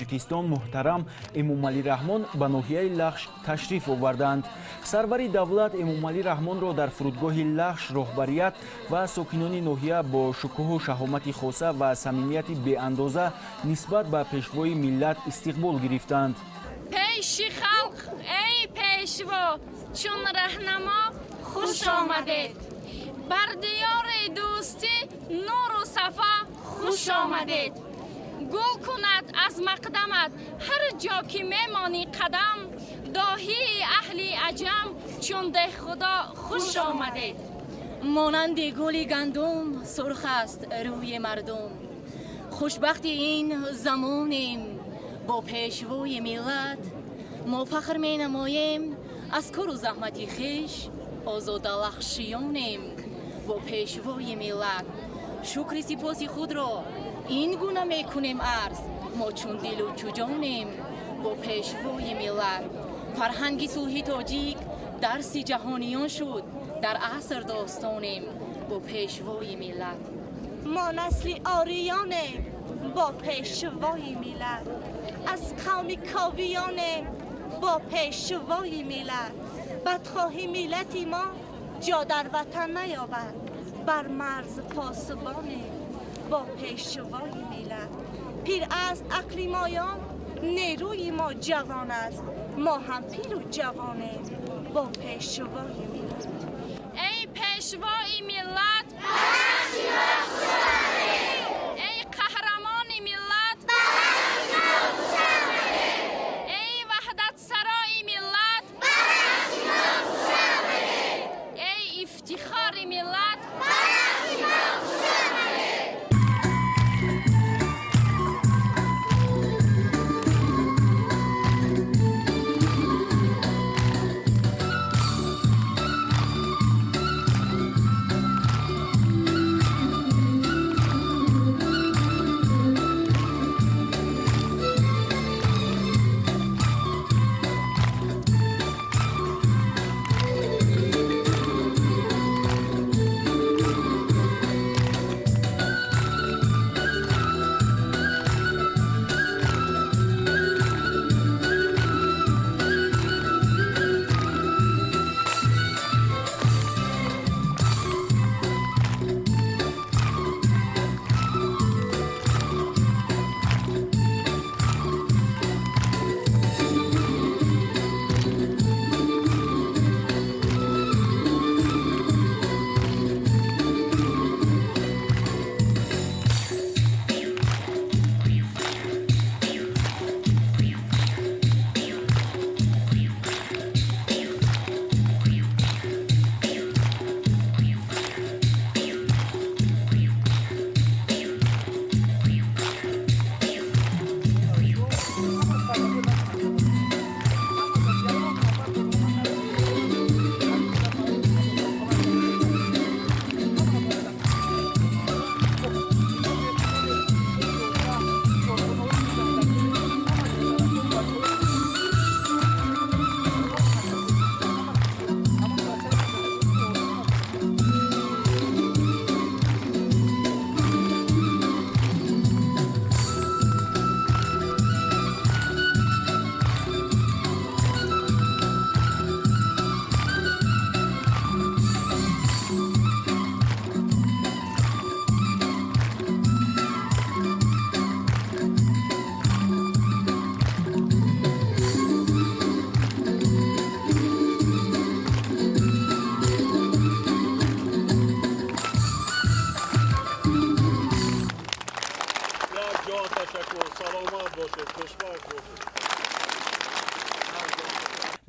Тоҷикистон муҳтарам Эмомалӣ Раҳмон ба ноҳияи Лахш ташриф оварданд. Сарвари давлат Эмомалӣ Раҳмонро дар фурудгоҳи Лахш роҳбарият ва сокинони ноҳия бо шукӯҳу шаҳомати хоса ва самимияти беандоза нисбат ба пешвои миллат истиқбол гирифтанд. Пеши халқ, эй пешво, чун раҳнамо хуш омадед. Бар диёри дӯстӣ нуру сафо хуш омадед. Гул кунад аз мақдамат ҳар ҷо ки мемонӣ қадам, доҳии аҳли аҷам чун деҳхудо хуш омадед. Монанди гули гандум сурх аст рӯи мардум. Хушбахти ин замонем бо пешвои миллат. Мо фахр менамоем аз кору заҳмати хеш, озодалахшиёнем бо пешвои миллат. Шукри сипоси худро ин гуна мекунем арз, мо чун дилу чуҷонем бо пешвои миллат. Фарҳанги сулҳи тоҷик дарси ҷаҳониён шуд, дар аср достонем бо пешвои миллат. Мо насли ориёнем бо пешвои миллат, аз қавми ковиёнем бо пешвои миллат. Бадхоҳи миллати мо ҷо дар ватан наёбад, бар марз посбонем бо пешвои миллат. Пир аст ақли моён, нерӯи мо ҷавон аст, мо ҳам пиру ҷавонем бо пешвои миллат. Эй пешвои миллат, эй қаҳрамони миллат, эй ваҳдатсарои миллат, эй ифтихори миллат.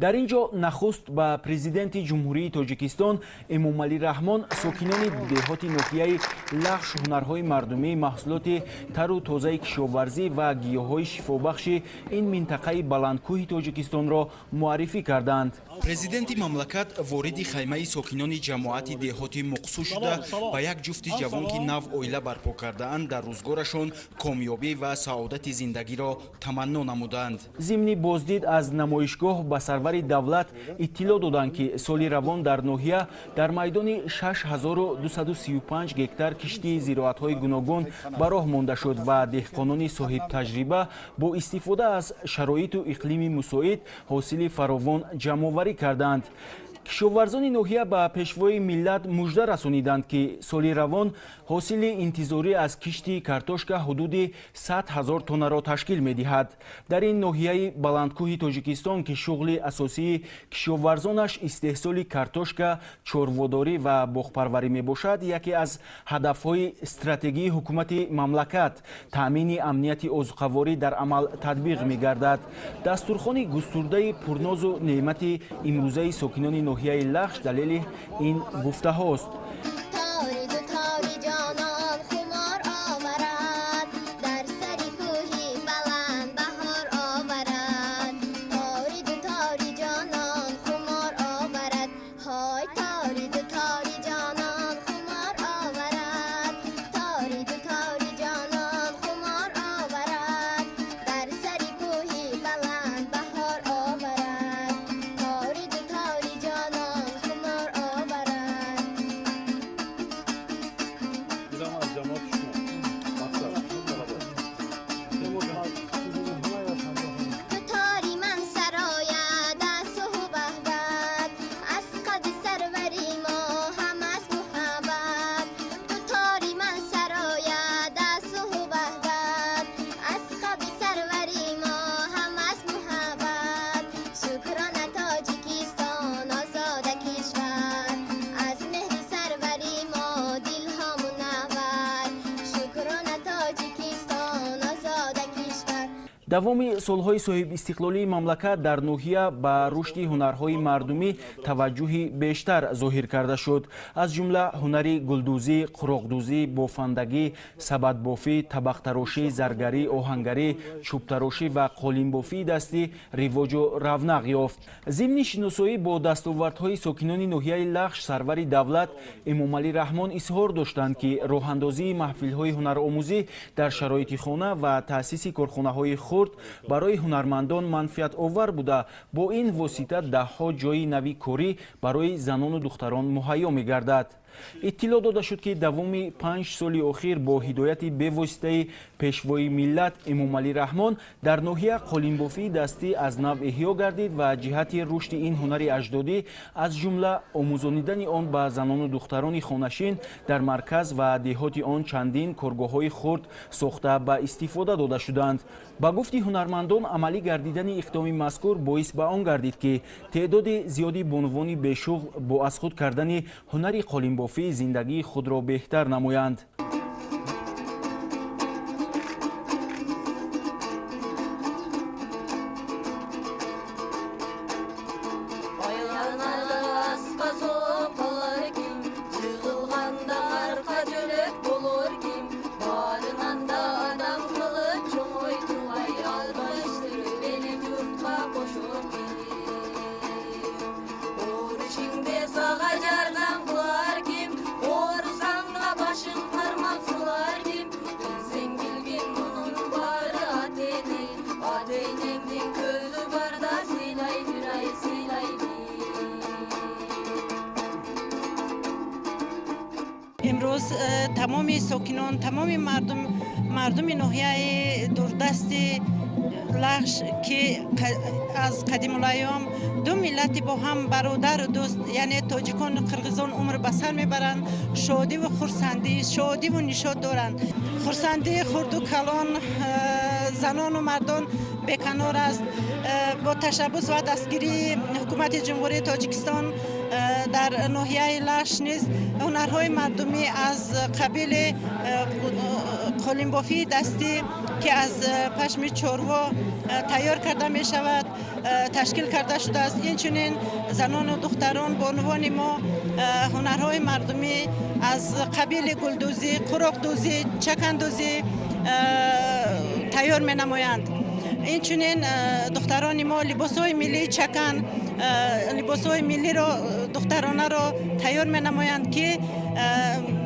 Дар ин ҷо нахуст ба президенти Ҷумҳурии Тоҷикистон Эмомалӣ Раҳмон сокинони деҳоти ноҳияи Лахш ҳунарҳои мардумӣ, маҳсулоти тару тозаи кишоварзӣ ва гиёҳҳои шифобахши ин минтақаи баландкӯҳи Тоҷикистонро муаррифӣ карданд. Президенти мамлакат вориди хаймаи сокинони ҷамоати деҳоти Муқсу шуда ба як ҷуфти ҷавон, ки нав оила барпо кардаанд, дар рӯзгорашон комёбӣ ва саодати зиндагиро таманно намуданд. Зимни боздид аз намоишгоҳ ба сарвари Сарвари давлат иттилоъ доданд, ки соли равон дар ноҳия дар майдони 6235 гектар кишти зироатҳои гуногун ба роҳ монда шуд ва деҳқонони соҳибтаҷриба бо истифода аз шароиту иқлими мусоид ҳосили фаровон ҷамъоварӣ карданд. Кишоварзони ноҳия ба пешвои миллат мужда расониданд, ки соли равон ҳосили интизорӣ аз кишти картошка ҳудуди 100 000 тоннаро ташкил медиҳад. Дар ин ноҳияи баландкӯҳи Тоҷикистон, ки шуғли асосии кишоварзонаш истеҳсоли картошка, чорводорӣ ва боғпарварӣ мебошад, яке аз ҳадафҳои стратегии ҳукумати мамлакат таъмини амнияти озуқаворӣ дар амал татбиқ мегардад. Дастурхони густурдаи пурнозу неъмати имрӯзаи сокинони ноҳияи Лахш далели ин гуфтаҳост. Давоми солҳои соҳибистиқлолии мамлакат дар ноҳия ба рушди ҳунарҳои мардумӣ таваҷҷӯҳи бештар зоҳир карда шуд. Аз ҷумла ҳунари гулдӯзӣ, қуроқдӯзӣ, бофандагӣ, сабадбофӣ, табақтарошӣ, заргарӣ, оҳангарӣ, чӯбтарошӣ ва қолинбофии дастӣ ривоҷу равнақ ёфт. Зимни шиносоӣ бо дастовардҳои сокинони ноҳияи Лахш сарвари давлат Эмомалӣ Раҳмон изҳор доштанд, ки роҳандозии маҳфилҳои ҳунаромӯзӣ дар шароити хона ва таъсиси корхонаҳои хурд барои ҳунармандон манфиатовар буда, бо ин восита даҳҳо ҷойи нави корӣ барои занону духтарон муҳайё мегардад. Иттилоъ дода шуд, ки давоми 5 соли охир бо ҳидояти бевоситаи пешвои миллат Эмомалӣ Раҳмон дар ноҳия қолинбофии дастӣ аз нав эҳё гардид ва ҷиҳати рушди ин ҳунари аҷдодӣ, аз ҷумла омӯзонидани он ба занону духтарони хонашин дар марказ ва деҳоти он чандин коргоҳҳои хурд сохта ба истифода дода шуданд. Ба гуфти ҳунармандон, амалӣ гардидани иқдоми мазкур боис ба он гардид, ки теъдоди зиёди бонувони бешуғл бо аз худ кардани ҳунари қолинбофӣ зиндагии худро беҳтар намоянд. Имрӯз тамоми сокинон, тамоми мардуми ноҳияи дурдасти Лахш, ки аз қадимулайём ду миллати бо ҳам бародару дӯст, яъне тоҷикону қирғизон умр ба сар мебаранд, шодиву хурсандӣ, шодиву нишод доранд. Хурсандии хурду калон, занону мардон беканор аст. Бо ташаббус ва дастгирии ҳукумати Ҷумҳурии Тоҷикистон дар ноҳияи Лахш низ ҳунарҳои мардумӣ аз қабили қолинбофии дастӣ, ки аз пашми чорво тайёр карда мешавад, ташкил карда шудааст. Инчунин занону духтарон, бонувони мо ҳунарҳои мардумӣ аз қабили гулдӯзӣ, қуроқдӯзӣ, чакандӯзӣ тайёр менамоянд. Инчунин духтарони мо либосҳои миллии чакан, либосҳои миллиро духтаронаро тайёр менамоянд, ки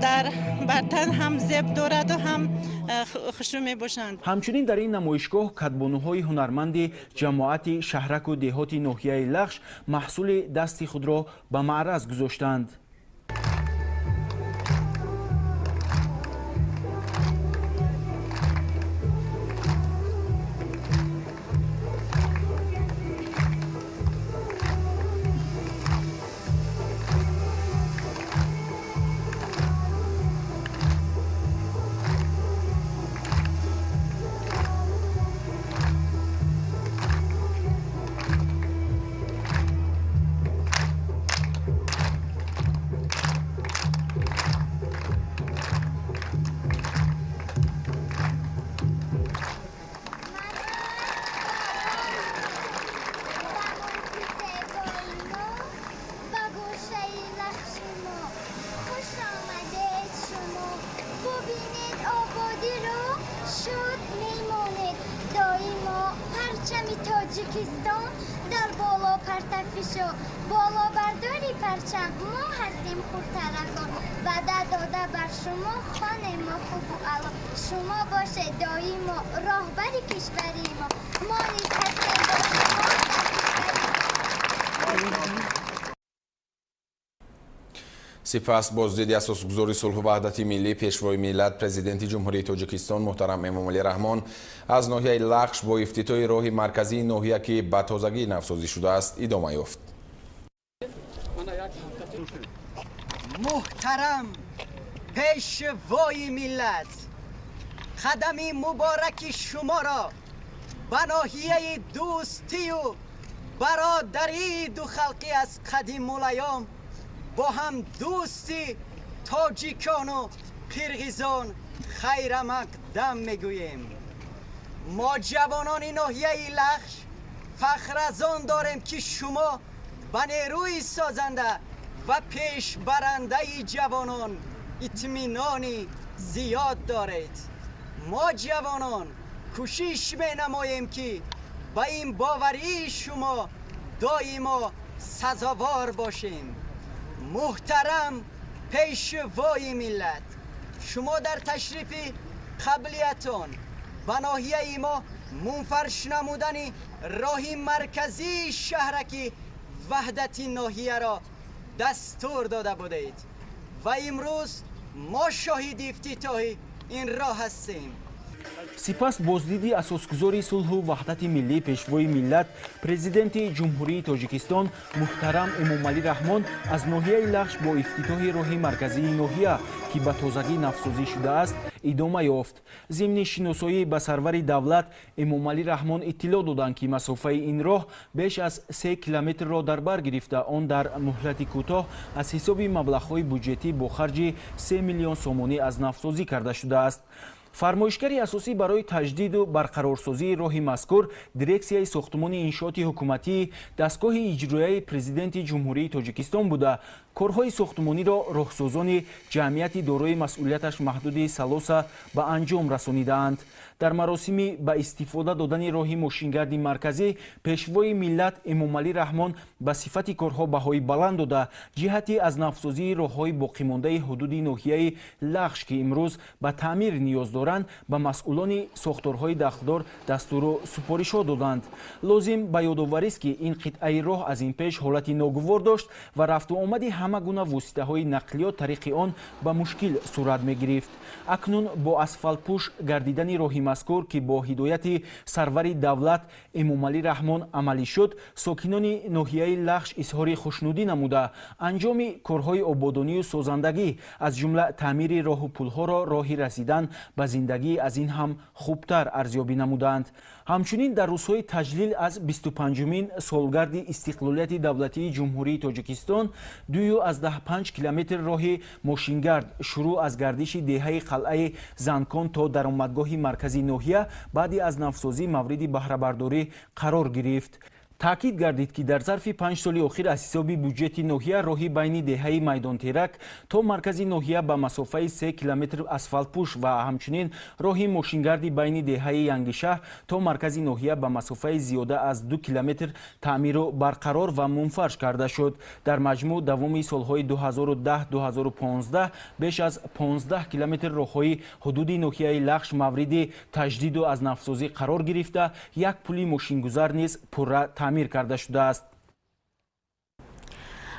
дар бар тан ҳам зеб дораду ҳам хушрӯ мебошанд. Ҳамчунин дар ин намоишгоҳ кадбонуҳои ҳунарманди ҷамоати шаҳраку деҳоти ноҳияи Лахш маҳсули дасти худро ба маъраз гузоштанд. Сипас боздиди асосгузори сулҳу ваҳдати миллӣ, пешвои миллат, президенти Ҷумҳурии Тоҷикистон муҳтарам Эмомалӣ Раҳмон аз ноҳияи Лахш бо ифтитоҳи роҳи марказии ноҳия, ки ба тозагӣ навсозӣ шудааст, идома ёфт. Муҳтарам пешвои миллат, қадами мубораки шуморо ба ноҳияи дӯстию бародарии духалқӣ аз қадимулайём бо ҳам дӯсти тоҷикону қирғизон хайрамақдам мегӯем. Мо ҷавонони ноҳияи Лахш фахр аз он дорем, ки шумо ба нерӯи созанда ва пешбарандаи ҷавонон итминони зиёд доред. Мо ҷавонон кӯшиш менамоем, ки ба ин боварии шумо доимо сазовор бошем. Муҳтарам пешвои миллат, шумо дар ташрифи қаблиятон ба ноҳияи мо мунфарш намудани роҳи марказии шаҳраки ваҳдати ноҳияро дастур дода будед ва имрӯз мо шоҳиди ифтитоҳи ин роҳ ҳастем. Сипас боздиди асосгузори сулҳу ваҳдати миллӣ, пешвои миллат, президенти Ҷумҳурии Тоҷикистон муҳтарам Эмомалӣ Раҳмон аз ноҳияи Лахш бо ифтитоҳи роҳи марказии ноҳия, ки ба тозагӣ навсозӣ шудааст, идома ёфт. Зимни шиносоӣ ба сарвари давлат Эмомалӣ Раҳмон иттилоъ доданд, ки масофаи ин роҳ беш аз 3 километрро дар бар гирифта, он дар муҳлати кӯтоҳ аз ҳисоби маблағҳои буҷетӣ бо харҷи 3 миллион сомонӣ аз навсозӣ карда шудааст. Фармоишгари асосӣ барои таҷдиду барқарорсозии роҳи мазкур дирексияи сохтумони иншооти ҳукуматии дастгоҳи иҷроияи президенти Ҷумҳурии Тоҷикистон буда, корҳои сохтумониро роҳсозони ҷамъияти дорои масъулияташ маҳдуди Салоса ба анҷом расонидаанд. Дар маросими ба истифода додани роҳи мошингарди марказӣ пешвои миллат Эмомалӣ Раҳмон ба сифати корҳо баҳои баланд дода, ҷиҳати аз навсозии роҳҳои боқимондаи ҳудуди ноҳияи Лахш, ки имрӯз ба таъмир ниёз доранд, ба масъулони сохторҳои дахлдор дастуру супоришҳо доданд. Лозим ба ёдоварист, ки ин қитъаи роҳ аз ин пеш ҳолати ногувор дошт ва рафту омади ҳама гуна воситаҳои нақлиёт тариқи он ба мушкил сурат мегирифт. Акнун бо асфалтпӯш гардидани роҳи мазкур, ки бо ҳидояти сарвари давлат Эмомалӣ Раҳмон амалӣ шуд, сокинони ноҳияи Лахш изҳори хушнудӣ намуда, анҷоми корҳои ободонию созандагӣ, аз ҷумла таъмири роҳу пулҳоро роҳи расидан ба зиндагӣ аз ин ҳам хубтар арзёбӣ намуданд. Ҳамчунин дар рӯзҳои таҷлил аз 25-умин солгарди истиқлолияти давлатии Ҷумҳурии Тоҷикистон 2,5 километр роҳи мошингард шурӯъ аз гардиши деҳаи қалъаи Занкон то даромадгоҳи маркази ноҳия баъди аз навсозӣ мавриди баҳрабардорӣ қарор гирифт. Таъкид гардид, ки дар зарфи 5 соли охир аз ҳисоби буҷети ноҳия роҳи байни деҳаи Майдонтерак то маркази ноҳия ба масофаи 3 километр асфалтпӯш ва ҳамчунин роҳи мошингарди байни деҳаи Янгишаҳр то маркази ноҳия ба масофаи зиёда аз 2 километр таъмиру барқарор ва мунфарш карда шуд. Дар маҷмӯъ давоми солҳои 2010-2015 беш аз 15 километр роҳҳои ҳудуди ноҳияи Лахш мавриди таҷдиду аз навсозӣ қарор гирифта, як пули мошингузар низ пурра таъмир карда шудааст.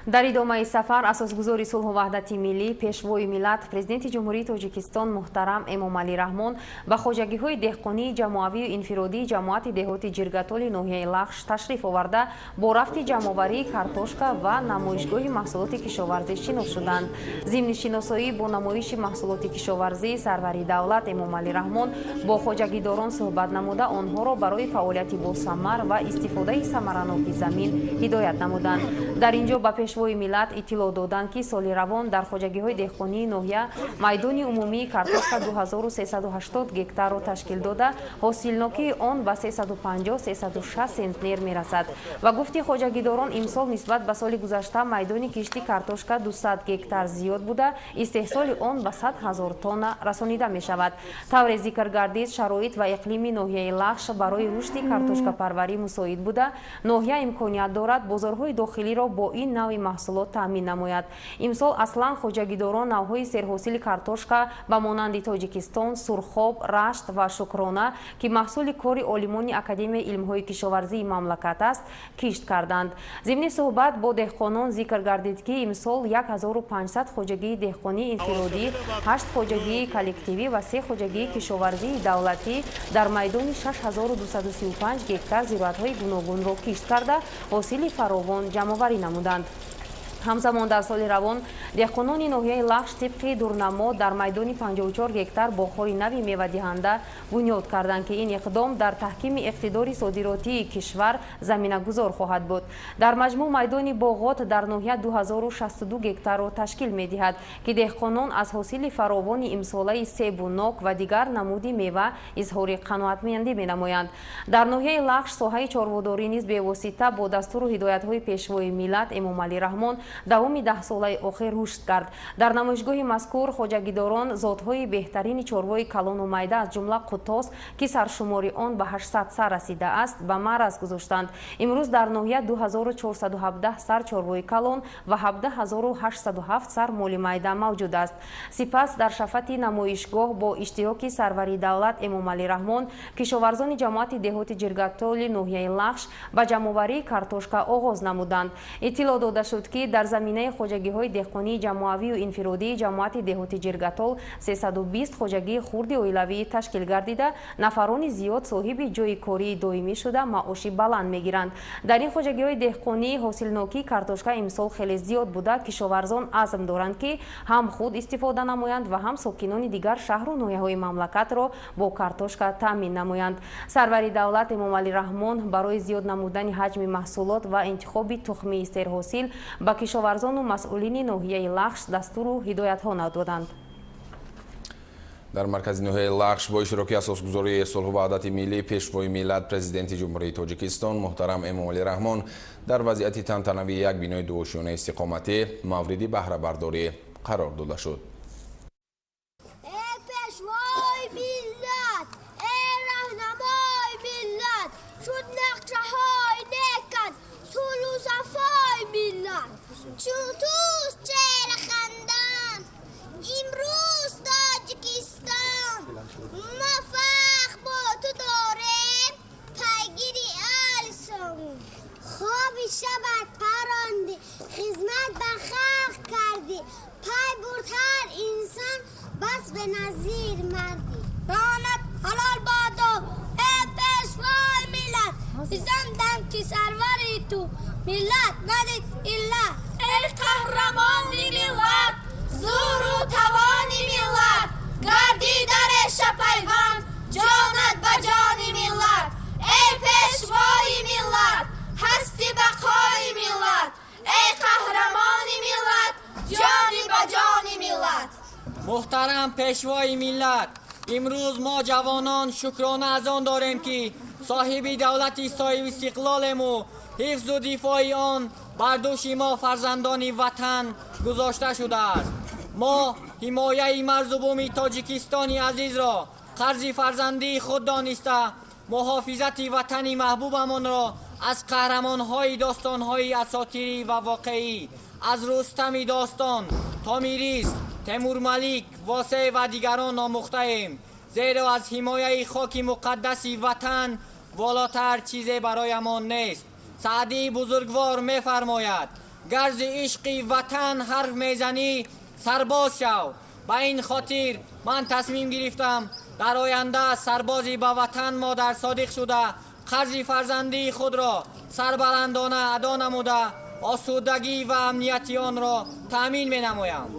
Дар идомаи сафар асосгузори сулҳу ваҳдати миллӣ, пешвои миллат, Президенти Ҷумҳурии Тоҷикистон муҳтарам Эмомалӣ Раҳмон ба хоҷагиҳои деҳқонии ҷамоавию инфиродии ҷамоати деҳоти Ҷиргатоли ноҳияи Лахш ташриф оварда, бо рафти ҷамъоварии картошка ва намоишгоҳи маҳсулоти кишоварзӣ шинос шуданд. Зимни шиносоӣ бо намоиши маҳсулоти кишоварзӣ сарвари давлат Эмомалӣ Раҳмон бо хоҷагидорон суҳбат намуда, онҳоро барои фаъолияти босамар ва истифодаи самараноки замин ҳидоят намуданд. Дар ин ҷо ба пешвои миллат иттилоъ доданд, ки соли равон дар хоҷагиҳои деҳқонии ноҳия майдони умумии картошка 2380 гектарро ташкил дода, ҳосилнокии он ба 350-360 центнер мерасад. Ба гуфти хоҷагидорон, имсол нисбат ба соли гузашта майдони кишти картошка 200 гектар зиёд буда, истеҳсоли он ба 100 ҳазор тонна расонида мешавад. Тавре зикр гардид, шароит ва иқлими ноҳияи Лахш барои рушди картошкапарварӣ мусоид буда, ноҳия имконият дорад бозорҳои дохилиро бо ин навъи маҳсулот таъмин намояд. Имсол аслан хоҷагидорон навъҳои серҳосили картошка ба монанди Тоҷикистон, Сурхоб, Рашт ва Шукрона, ки маҳсули кори олимони Академияи илмҳои кишоварзии мамлакат аст, кишт карданд. Зимни суҳбат бо деҳқонон зикр гардид, ки имсол 1500 хоҷагии деҳқонии инфиродӣ, 8 хоҷагии коллективӣ ва 3 хоҷагии кишоварзии давлатӣ дар майдони 6235 гектар зироатҳои гуногунро кишт карда, ҳосили фаровон ҷамъоварӣ намуданд. Ҳамзамон дар соли равон деҳқонони ноҳияи Лахш тибқи дурнамо дар майдони 54 гектар боғҳои нави мевадиҳанда бунёд карданд, ки ин иқдом дар таҳкими иқтидори содиротии кишвар заминагузор хоҳад буд. Дар маҷмӯъ майдони боғот дар ноҳия 2062 гектарро ташкил медиҳад, ки деҳқонон аз ҳосили фаровони имсолаи себу нок ва дигар намуди мева изҳори қаноатмандӣ менамоянд. Дар ноҳияи Лахш соҳаи чорводорӣ низ бевосита бо дастуру ҳидоятҳои пешвои миллат Эмомалӣ Раҳмон давоми 10 солаи охир рушд кард. Дар намоишгоҳи мазкур хоҷагидорон зотҳои беҳтарини чорвои калону майда, аз ҷумла қутос, ки саршумори он ба 800 сар расидааст, ба маъраз гузоштанд. Имрӯз дар ноҳия 2417 сар чорвои калон ва 17807 сар моли майда мавҷуд аст. Сипас дар шафати намоишгоҳ бо иштироки сарвари давлат Эмомалӣ Раҳмон кишоварзони ҷамоати деҳоти Ҷиргатоли ноҳияи Лахш ба ҷамъоварии картошка оғоз намуданд. Иттилоъ дода шуд, ки дар заминаи хоҷагиҳои деҳқонии ҷамоавию инфиродии ҷамоати деҳоти Ҷиргатол 320 хоҷагии хурди оилавӣ ташкил гардида, нафарони зиёд соҳиби ҷойи кории доимӣ шуда, маоши баланд мегиранд. Дар ин хоҷагиҳои деҳқонӣ ҳосилнокии картошка имсол хеле зиёд буда, кишоварзон азм доранд, ки ҳам худ истифода намоянд ва ҳам сокинони дигар шаҳру ноҳияҳои мамлакатро бо картошка таъмин намоянд. Сарвари давлат Эмомалӣ Раҳмон барои зиёд намудани ҳаҷми маҳсулот ва интихоби тухмии серҳосил ба кишоварзону масъулини ноҳияи Лахш дастуру ҳидоятҳо доданд. Дар маркази ноҳияи Лахш бо иштироки асосгузори сулҳу ваҳдати миллӣ, пешвои миллат, Президенти Ҷумҳурии Тоҷикистон муҳтарам Эмомалӣ Раҳмон дар вазъияти тантанавӣ як бинои дуошёнаи истиқоматӣ мавриди баҳрабардорӣ қарор дода шуд. Эй пешвои миллат, эй раҳнамои миллат, шуд нақшаҳои некат сулҳу сафои миллат. Чун туст чеҳра хандан имрӯз Тоҷикистон, мо фахр бо ту дорем, пайгири алсомон. Хоби шабат парондӣ, хизмат ба халқ кардӣ, пай бурд ҳар инсон, бас беназир мардӣ. Ҷонат ҳалол бодо, эй пешвои миллат, аз он дам ки сарвари ту миллат надид иллат. Эй қаҳрамони миллат, зӯру тавони миллат, гардида реша пайванд ҷонат ба ҷони миллат. Эй пешвои миллат, ҳасти бақои миллат, эй қаҳрамони миллат, ҷони ба ҷони миллат. Муҳтарам пешвои миллат, имрӯз мо ҷавонон шукрона аз он дорем, ки Соҳиби давлати соҳибистиқлолему ҳифзу дифои он бар дӯши мо фарзандони ватан гузошта шудааст. Мо ҳимояи марзу буми Тоҷикистони азизро қарзи фарзандии худ дониста, муҳофизати ватани маҳбубамонро аз қаҳрамонҳои достонҳои асотирӣ ва воқеӣ, аз Рустами достон, Томирис, Темурмалик, Восеъ ва дигарон омӯхтаем, зеро аз ҳимояи хоки муқаддаси ватан волотар чизе бароямон нест. Саъдии бузургвор мефармояд: гарзи ишқи ватан ҳарф мезанӣ, сарбоз шав. Ба ин хотир ман тасмим гирифтам дар оянда сарбози ба ватан модар содиқ шуда, қарзи фарзандии худро сарбаландона адо намуда, осудагӣ ва амнияти онро таъмин менамоям.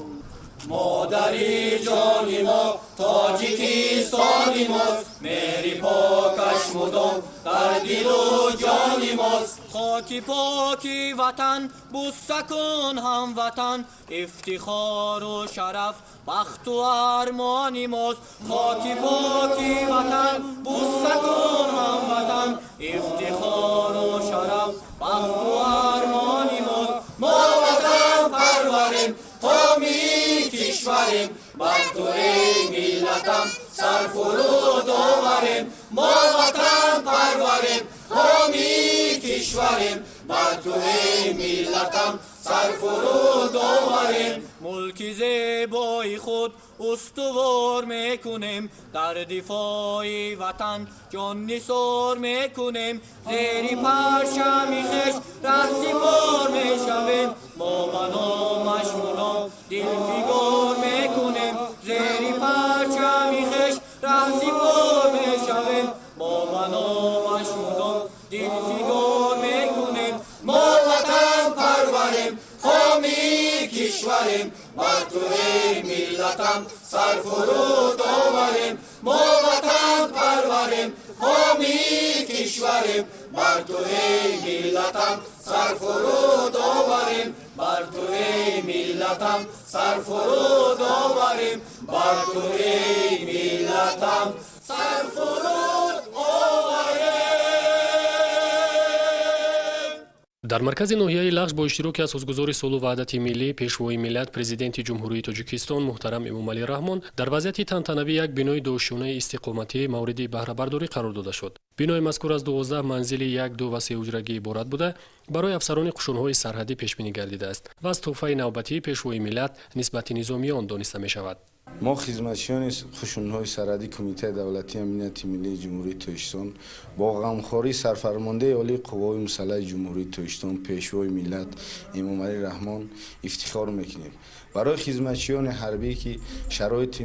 Модари ҷони мо Тоҷикистони мост, меҳри покаш мудом дар дилу ҷони мост. Хоки поки ватан бусса кун ҳамватан, ифтихору шараф бахту армони мост. Хоки поки ватан бусса кун ҳамватан, ифтихору шараф бахту армони мост. Мо ватан парварем, ҳомии кишварем, бар ту эй миллатам сарфуруд оварем. Мо ватан парварем, ҳомии кишварем, бар ту эй миллатам сарфуруд оварем. Мулки зебои худ устувор мекунем, дар дифои ватан ҷон нисор мекунем. Зери парчами хеш раҳсипор мешавем, мо ба номаш мудом дилфигор мекунем. Зери парчами хеш раҳсипор мешавем, мо ба номаш мудом дилфигор мекунем. Мо ватан парварем, ҳомии кишварем, бар ту эй миллатам сарфуруд оварем. Мо ватан парварем, ҳомии кишварем, бар ту эй миллатам сарфуруд оварем. Бар ту эй миллатам сарфуруд оварем, бар ту эй миллатам сарфуруд оварем. Дар маркази ноҳияи Лахш бо иштироки асосгузори сулҳу ваҳдати миллӣ, пешвои миллат, президенти Ҷумҳурии Тоҷикистон муҳтарам Эмомалӣ Раҳмон дар вазъияти тантанавӣ як бинои дошёнаи истиқоматӣ мавриди баҳрабардорӣ қарор дода шуд. Бинои мазкур аз 12 манзили як, ду ва се ҳуҷрагӣ иборат буда, барои афсарони қушунҳои сарҳадӣ пешбинӣ гардидааст ва аз тӯҳфаи навбатии пешвои миллат нисбати низомиён дониста мешавад. Мо хизматчиёни қушунҳои сарҳадии Кумитаи давлатии амнияти миллии Ҷумҳурии Тоҷикистон бо ғамхории сарфармондаи олии қувваҳои мусаллаҳи Ҷумҳурии Тоҷикистон, пешвои миллат Эмомалӣ Раҳмон ифтихор мекунем. Барои хизматчиёни ҳарбӣ, ки шароити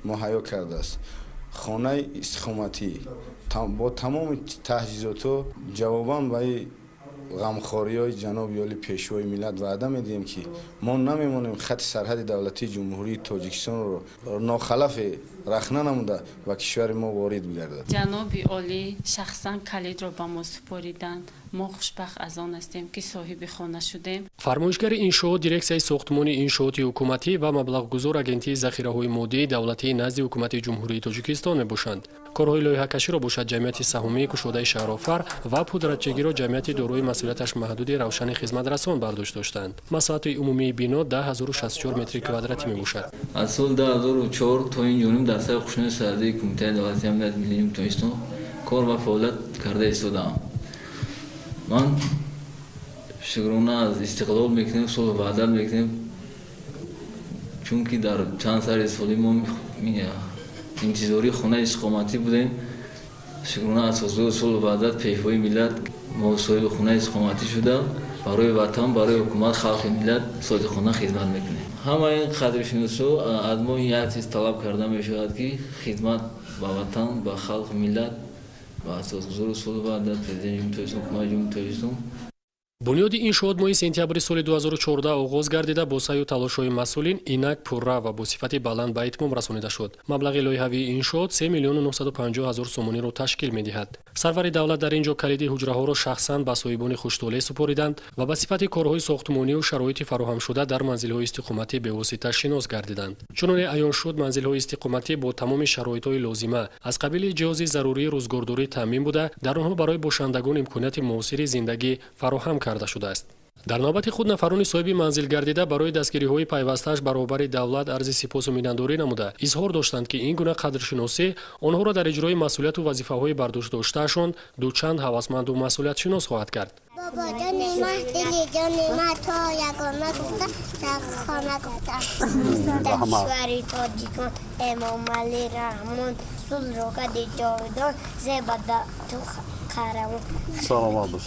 муҳайё кардааст, хонаи истиқоматӣ бо тамоми таҷҳизотҳо, ҷавобан ба ғамхориҳои ҷаноби олӣ пешвои миллат ваъда медиҳем, ки мо намемонем хати сарҳади давлатии Ҷумҳурии Тоҷикистонро нохалафе рахна намуда ба кишвари мо ворид бигардад. Ҷаноби олӣ шахсан калидро ба мо супориданд. Мо хушбахт аз он ҳастем, ки соҳиби хона шудем. Фармоишгари иншоот дирексияи сохтмони иншооти ҳукуматӣ ва маблағгузор Агентии захираҳои моддии давлатии назди Ҳукумати Ҷумҳурии Тоҷикистон мебошанд. Корҳои лоиҳакаширо бошад ҷамъияти саҳомии кушодаи Шаҳрофар ва пудратчигиро ҷамъияти дорои масъулияташ маҳдуди Равшани хизматрасон бардошт доштанд. Масоҳати умумии бино 10 064 метри квадратӣ мебошад. Аз соли 2004 то ин ҷониб дар сари қушуни сарҳадии Кумитаи давлатии амнияти миллии Тоҷикистон кор ва фаъолият карда истодаам. Ман шукрона аз истиқлол мекунем, сулҳу ваҳдат мекунем, чунки дар чанд сари соли мо интизории хонаи истиқоматӣ будем. Шукрона аз ҳузури сулҳу ваҳдат, пешвои миллат, мо соҳиби хонаи истиқоматӣ шуда, барои ватан, барои ҳукумат, халқи миллат содиқона хизмат мекунем. Ҳамаи қадршиносо аз мо як чиз талаб карда мешавад, ки хизмат ба ватан, ба халқи миллат, ба асосгузори сулҳу ваҳдат, президенти Ҷумҳурии Тоҷикистон, ҳукумати Ҷумҳурии Тоҷикистон. Бунёди иншоот моҳи сентябри соли 2014 оғоз гардида, бо саъю талошҳои масъулин инак пурра ва бо сифати баланд ба итмом расонида шуд. Маблағи лоиҳавии иншоот 3 миллиону 950 ҳазор сомониро ташкил медиҳад. Сарвари давлат дар ин ҷо калиди ҳуҷраҳоро шахсан ба соҳибони хуштолеъ супориданд ва ба сифати корҳои сохтмонию шароити фароҳамшуда дар манзилҳои истиқоматӣ бевосита шинос гардиданд. Чуноне аён шуд, манзилҳои истиқоматӣ бо тамоми шароитҳои лозима аз қабили ҷиҳози зарурии рӯзгордорӣ таъмин буда, дар онҳо барои бошандагон имконияти муосири зиндагӣ фароҳам карда шудааст. Дар навбати худ нафарони соҳиби манзил гардида барои дастгириҳои пайвастааш баробари давлат арзи сипосу миннатдорӣ намуда, изҳор доштанд, ки ин гуна қадршиносӣ онҳоро дар иҷрои масъулияту вазифаҳои бардӯшдоштаашон дучанд ҳавасманду масъулиятшинос хоҳад кард. Бобоҷони ман, дили ҷони ман, то ягона гуфта, дар хона гуфта. Дар кишвари тоҷикон Эмомалӣ Раҳмон сулҳро кади ҷовидон, зеба ту қаҳрамон. Саломат бош.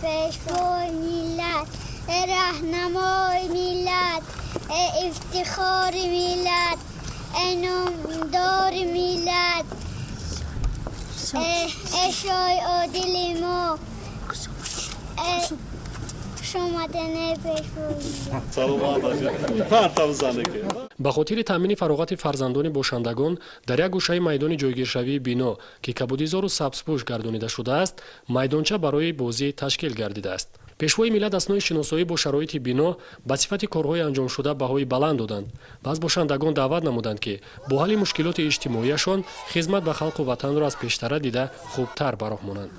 Пешвои миллат, раҳнамои миллат, ифтихори миллат, номдори миллат, шоҳи одили мо, Ба хотири таъмини фароғати фарзандони бошандагон дар як гӯшаи майдони ҷойгиршавии бино, ки кабудизору сабзпӯш гардонида шудааст, майдонча барои бозӣ ташкил гардидааст. Пешвои миллат аснои шиносоӣ бо шароити бино ба сифати корҳои анҷомшуда баҳои баланд доданд ва аз бошандагон даъват намуданд, ки бо ҳалли мушкилоти иҷтимоияшон хизмат ба халқу ватанро аз пештара дида хубтар ба роҳ монанд.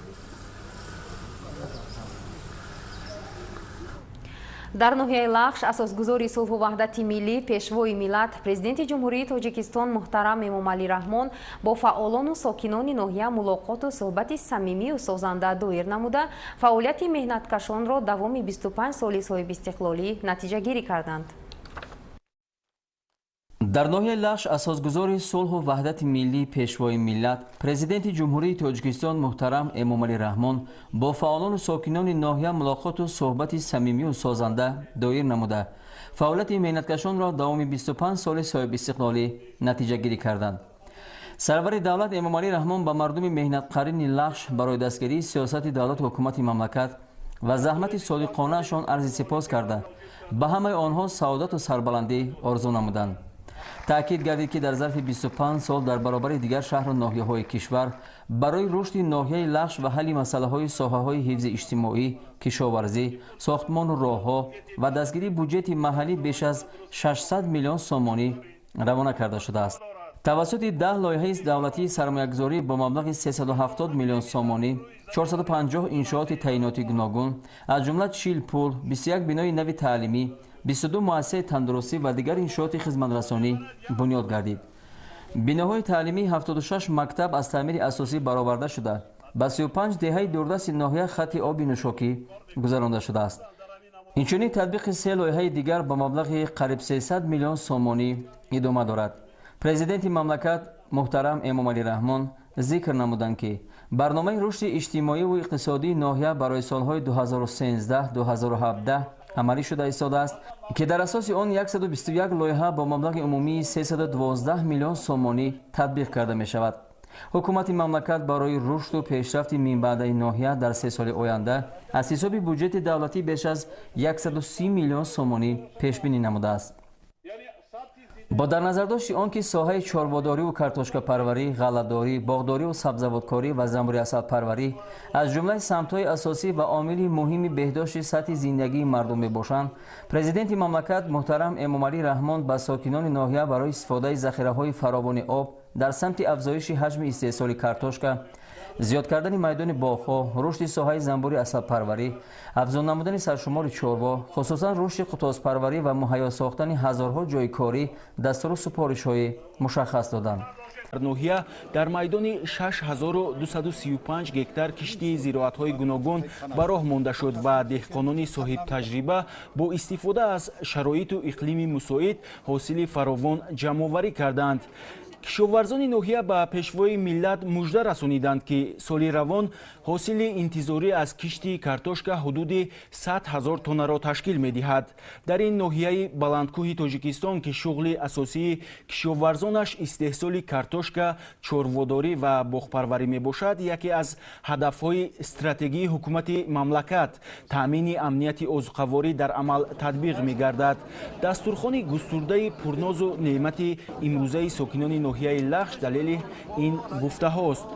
Дар ноҳияи Лахш асосгузори сулҳу ваҳдати миллӣ, пешвои миллат, президенти Ҷумҳурии Тоҷикистон муҳтарам Эмомалӣ Раҳмон бо фаъолону сокинони ноҳия мулоқоту суҳбати самимию созанда доир намуда, фаъолияти меҳнаткашонро давоми 25 соли соҳибистиқлолӣ натиҷагирӣ карданд. Дар ноҳияи Лахш асосгузори сулҳу ваҳдати миллӣ, пешвои миллат, президенти Ҷумҳурии Тоҷикистон муҳтарам Эмомалӣ Раҳмон бо фаъолону сокинони ноҳия мулоқоту суҳбати самимию созанда доир намуда, фаъолияти меҳнаткашонро давоми 25 соли соҳибистиқлолӣ натиҷагирӣ карданд. Сарвари давлат Эмомалӣ Раҳмон ба мардуми меҳнатқарини Лахш барои дастгирии сиёсати давлату ҳукумати мамлакат ва заҳмати содиқонаашон арзи сипос карда, ба ҳамаи онҳо саодату сарбаландӣ орзу намуданд. Таъкид гардид, ки дар зарфи 25 сол дар баробари дигар шаҳру ноҳияҳои кишвар барои рушди ноҳияи Лахш ва ҳалли масъалаҳои соҳаҳои ҳифзи иҷтимоӣ, кишоварзӣ, сохтмону роҳҳо ва дастгирии буҷети маҳаллӣ беш аз 600 миллион сомонӣ равона карда шудааст. Тавассути 10 лоиҳаи давлатии сармоягузорӣ бо маблағи 370 миллион сомонӣ 450 иншооти таъиноти гуногун, аз ҷумла 40 пул, 21 бинои нави таълимӣ, 22 муассисаи тандурустӣ ва дигар иншооти хизматрасонӣ бунёд гардид. Биноҳои таълимии 76 мактаб аз таъмири асосӣ бароварда шуда, ба 35 деҳаи дурдасти ноҳия хатти оби нӯшокӣ гузаронда шудааст. Инчунин татбиқи се лоиҳаи дигар ба маблағи қариб 300 миллион сомонӣ идома дорад. Президенти мамлакат муҳтарам Эмомалӣ Раҳмон зикр намуданд, ки барномаи рушди иҷтимоиву иқтисодии ноҳия барои солҳои 2013-2017 амалӣ шуда истодааст, ки дар асоси он 121 лоиҳа бо маблағи умумии 312 миллион сомонӣ татбиқ карда мешавад. Ҳукумати мамлакат барои рушду пешрафти минбаъдаи ноҳия дар 3 соли оянда аз ҳисоби буҷети давлатӣ беш аз 130 миллион сомонӣ пешбинӣ намудааст. Бо дар назардошти он ки соҳаи чорводориву картошкапарварӣ, ғалладорӣ, боғдориву сабзавоткорӣ ва занбури асалпарварӣ аз ҷумлаи самтҳои асосӣ ва омили муҳими беҳдошти сатҳи зиндагии мардум мебошанд, президенти мамлакат муҳтарам Эмомалӣ Раҳмон ба сокинони ноҳия барои истифодаи захираҳои фаровони об дар самти афзоиши ҳаҷми истеҳсоли картошка, зиёд кардани майдони боғҳо, рушди соҳаи занбури асалпарварӣ, афзун намудани саршумори чорво, хусусан рушди қутозпарварӣ ва муҳайё сохтани ҳазорҳо ҷойи корӣ дастуру супоришҳои мушаххас доданд. Ноҳия дар майдони 6235 гектар кишти зироатҳои гуногун ба роҳ монда шуд ва деҳқонони соҳибтаҷриба бо истифода аз шароиту иқлими мусоид ҳосили фаровон ҷамъоварӣ карданд. Кишоварзони ноҳия ба пешвои миллат мужда расониданд, ки соли равон ҳосили интизорӣ аз кишти картошка ҳудуди 100 000 тоннаро ташкил медиҳад. Дар ин ноҳияи баландкӯҳи Тоҷикистон, ки шуғли асосии кишоварзонаш истеҳсоли картошка, чорводорӣ ва боғпарварӣ мебошад, яке аз ҳадафҳои стратегии ҳукумати мамлакат таъмини амнияти озуқаворӣ дар амал татбиқ мегардад. Дастурхони густурдаи пурнозу неъмати имрӯзаи сокинони ноҳияи Лахш далели ин гуфтаҳост.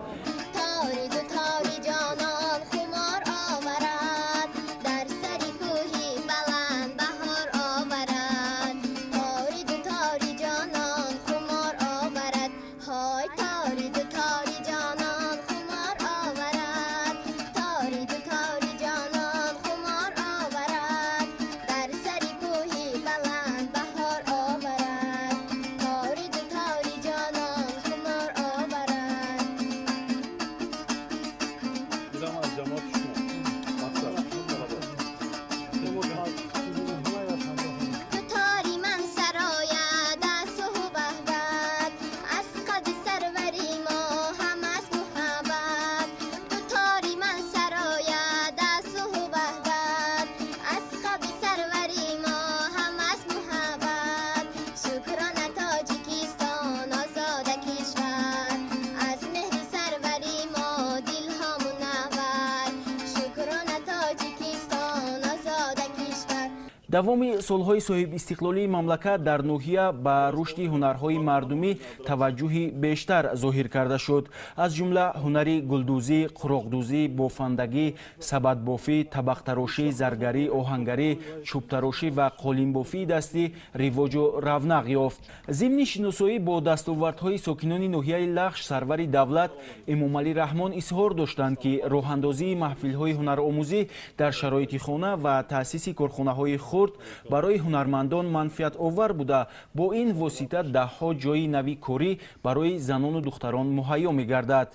Давоми солҳои соҳибистиқлолии мамлакат дар ноҳия ба рушди ҳунарҳои мардумӣ таваҷҷӯҳи бештар зоҳир карда шуд. Аз ҷумла ҳунари гулдӯзӣ, қуроқдӯзӣ, бофандагӣ, сабадбофӣ, табақтарошӣ, заргарӣ, оҳангарӣ, чӯбтарошӣ ва қолинбофии дастӣ ривоҷу равнақ ёфт. Зимни шиносоӣ бо дастовардҳои сокинони ноҳияи Лахш сарвари давлат Эмомалӣ Раҳмон изҳор доштанд, ки роҳандозии маҳфилҳои ҳунаромӯзӣ дар шароити хона ва таъсиси корхонаҳои хурд барои ҳунармандон манфиатовар буда, бо ин восита даҳҳо ҷойи нави корӣ барои занону духтарон муҳайё мегардад.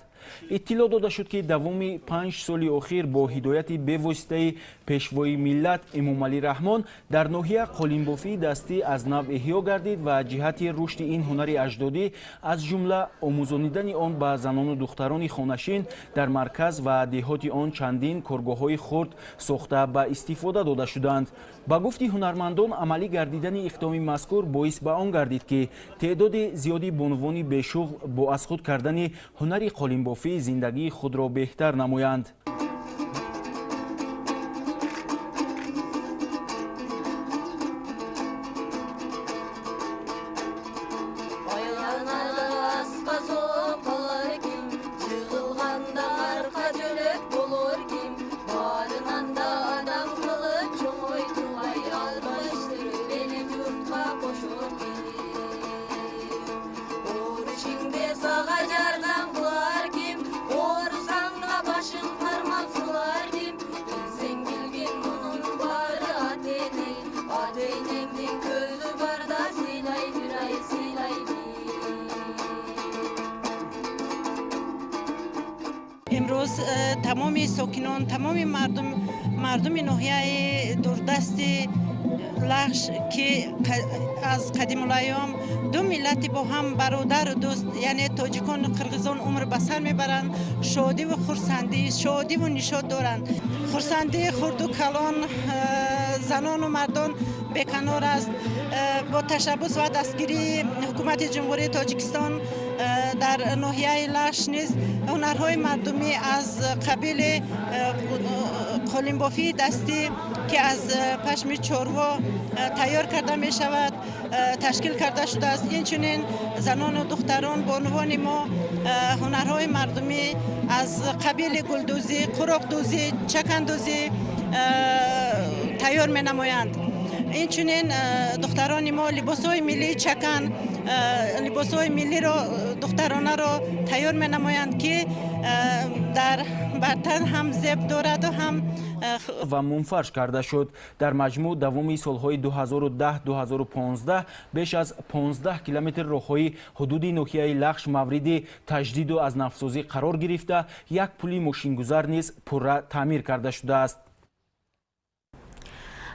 Иттилоъ дода шуд, ки давоми 5 соли охир бо ҳидояти бевоситаи пешвои миллат Эмомалӣ Раҳмон дар ноҳия қолинбофии дастӣ аз нав эҳё гардид ва ҷиҳати рушди ин ҳунари аҷдодӣ, аз ҷумла омӯзонидани он ба занону духтарони хонашин дар марказ ва деҳоти он чандин коргоҳҳои хурд сохта ба истифода дода шуданд. Ба гуфти ҳунармандон, амалӣ гардидани иқдоми мазкур боис ба он гардид, ки теъдоди зиёди бонувони бешуғл бо аз худ кардани ҳунари қолинбофӣ зиндагии худро беҳтар намоянд. Имрӯз тамоми сокинон, тамоми мардуми ноҳияи дурдасти Лахш, ки аз қадимулайём ду миллати бо ҳам бародару дӯст, яъне тоҷикону қирғизон умр ба сар мебаранд, шодиву хурсандӣ, шодиву нишот доранд. Хурсандии хурду калон, занону мардон беканор аст. Бо ташаббус ва дастгирии ҳукумати Ҷумҳурии Тоҷикистон дар ноҳияи Лахш низ ҳунарҳои мардумӣ аз қабили қолинбофии дастӣ, ки аз пашми чорво тайёр карда мешавад, ташкил карда шудааст. Инчунин занону духтарон, бонувони мо ҳунарҳои мардумӣ аз қабили гулдӯзӣ, қуроқдӯзӣ, чакандӯзӣ тайёр менамоянд. Инчунин духтарони мо либосҳои миллии чакан, либосҳои миллиро духтаронаро тайёр менамоянд, ки дар бар тан ҳам зеб дораду ҳам ва мунфарш карда шуд. Дар маҷмӯъ давоми солҳои 2010-2015 беш аз 15 километр роҳҳои ҳудуди ноҳияи Лахш мавриди таҷдиду аз навсозӣ қарор гирифта, як пули мошингузар низ пурра таъмир карда шудааст.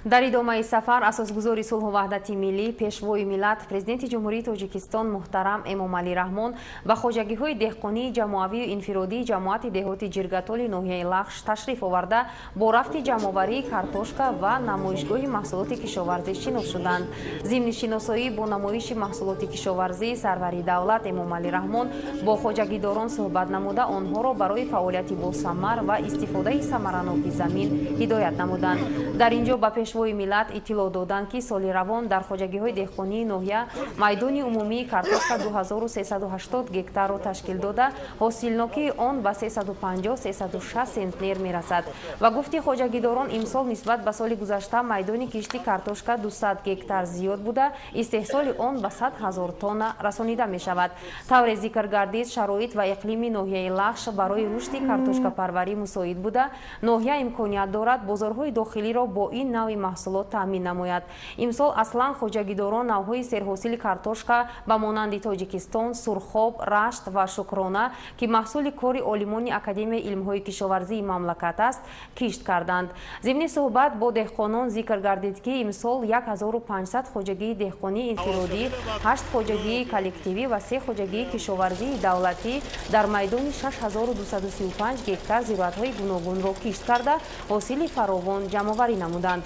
Дар идомаи сафар асосгузори сулҳу ваҳдати миллӣ, пешвои миллат, президенти Ҷумҳурии Тоҷикистон муҳтарам Эмомалӣ Раҳмон ба хоҷагиҳои деҳқонии ҷамоавию инфиродии ҷамоати деҳоти Ҷиргатоли ноҳияи Лахш ташриф оварда, бо рафти ҷамъоварии картошка ва намоишгоҳи маҳсулоти кишоварзӣ шинос шуданд. Зимни шиносоӣ бо намоиши маҳсулоти кишоварзӣ сарвари давлат Эмомалӣ Раҳмон бо хоҷагидорон суҳбат намуда, онҳоро барои фаъолияти босамар ва истифодаи самараноки замин ҳидоят намуданд. Дар ин ҷо ба пешвои миллат иттилоъ доданд, ки соли равон дар хоҷагиҳои деҳқонии ноҳия майдони умумии картошка 2380 гектарро ташкил дода, ҳосилнокии он ба 350-360 сентнер мерасад. Ва гуфти хоҷагидорон, имсол нисбат ба соли гузашта майдони кишти картошка 200 гектар зиёд буда, истеҳсоли он ба 100 ҳазор тонна расонида мешавад. Тавре зикр гардид, шароит ва иқлими ноҳияи Лахш барои рушди картошкапарварӣ мусоид буда, ноҳия имконият дорад бозорҳои дохилиро бо ин навъи маҳсулот таъмин намояд. Имсол аслан хоҷагидорон навъҳои серҳосили картошка ба монанди Тоҷикистон, Сурхоб, Рашт ва Шукрона, ки маҳсули кори олимони Академияи илмҳои кишоварзии мамлакат аст, кишт карданд. Зимни суҳбат бо деҳқонон зикр гардид, ки имсол 1500 хоҷагии деҳқонии инфиродӣ, 8 хоҷагии коллективӣ ва 3 хоҷагии кишоварзии давлатӣ дар майдони 6235 гектар зироатҳои гуногунро кишт карда, ҳосили фаровон ҷамъоварӣ намуданд.